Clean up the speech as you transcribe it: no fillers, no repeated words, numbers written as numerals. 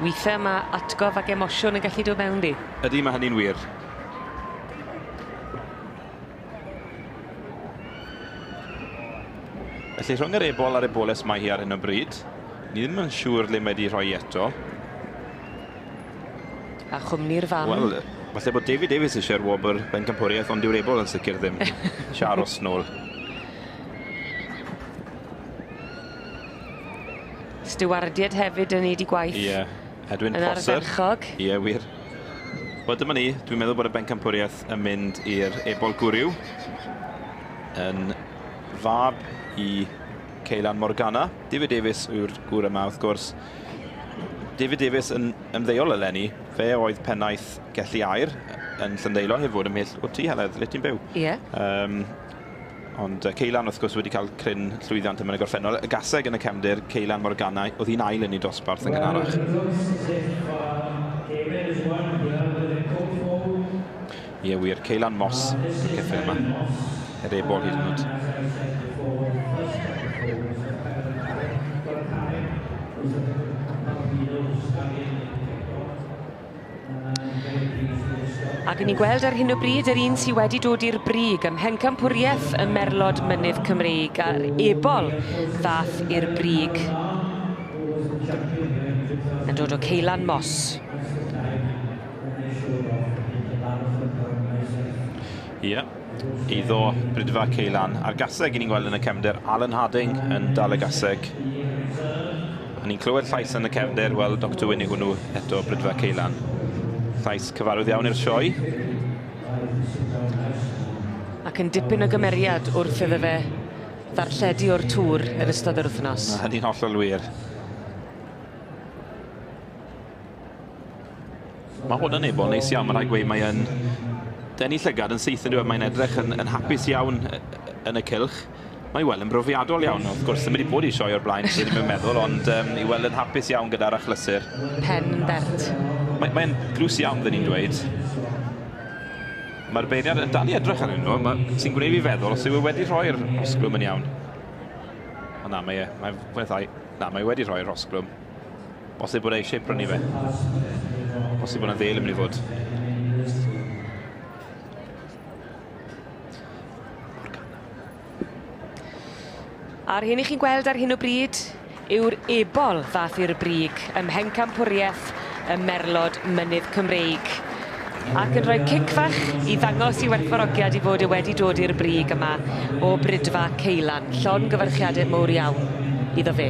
Weithiau mae atgof ac emosiwn yn gallu dod mewn di. Ydy, mae hynny'n wir. Felly rhwng yr ebol a'r eboles mae hi ar hyn o bryd. Ni ddim yn siŵr le mae wedi rhoi eto. A chwmni'r fam. Wel, falle bod David Davies eisiau'r wobr bencampwriaeth, ond dyw'r ebol yn sicr ddim. Eisiau aros nôl. Stiwardiaid hefyd yn neud 'u gwaith. Ie, Edwin Yn Prosser. ardderchog. Ie, wir. Wel, dyma ni. Dwi'n meddwl bod y bencampwriaeth yn mynd i'r ebol gwryw. Yn fab i Ceylan Morgana. David Davies yw'r gŵr yma, wrth gwrs. David Davies yn ymddeol eleni. Fe oedd pennaeth Gelli Aur yn Llandeilo, heb fod ymhell o ti, Heledd, le ti'n byw. Ie. Um, Ond Ceylan, wrth gwrs, wedi cael cryn llwyddiant yma yn y gorffennol. Y gaseg yn y cefndir, Ceylan Morgana, oedd hi'n ail yn ei dosbarth yn gynharach. Ie wir, Ceylan Moss yw'r ceffyl yma. Yr ebol hyd yn oed. Ac ni'n gweld ar hyn o bryd yr un sydd wedi dod i'r brig ym mhencampwriaeth y Merlod Mynydd Cymreig a'r ebol ddath i'r brig yn dod o Ceylan Moss. Ie, yeah. Eiddo Bridfa Ceylan. A'r gaseg i ni'n gweld yn y cefndir, Alan Harding yn dal y gaseg. A ni'n clywed llais yn y cefndir, wel, Dr Wyn yw hwnnw eto, Bridfa Ceylan. Llais cyfarwydd iawn i'r sioe. Ac yn dipyn o gymeriad wrth iddo fe ddarlledu o'r tŵr yn ystod yr wythnos. Mae hynny'n hollol wir. Mae hwn yn ebol neis iawn, mae'n rhaid gweud, mae yn denu llygad yn syth yn dweud, mae'n edrych yn, yn hapus iawn yn y cylch. Mae i weld yn brofiadol iawn, wrth gwrs, ddim wedi bod i sioe o'r blaen, sydd ddim yn meddwl, ond um, i weld yn hapus iawn gyda'r achlysur. Pen yn bert. Mae'n mae glws iawn, dyn ni'n dweud. Mae'r beirniad yn dal i edrych arnyn nhw, sy'n gwneud fi feddwl os yw e wedi rhoi'r rhosglwm yn iawn. O na, mae e, mae, mae, na, mae wedi rhoi'r rhosglwm. Bosib bod e eisiau prynu fe. Bosib bod yna ddêl yn mynd i fod. A'r hyn i chi'n gweld ar hyn o bryd yw'r ebol ddath i'r brig ym mhencampwriaeth y Merlod Mynydd Cymreig. Ac yn rhoi cic fach i ddangos i werthfawrogiad i fod e wedi dod i'r brig yma o Bridfa Ceylan. Llongyfarchiade mowr iawn iddo fe.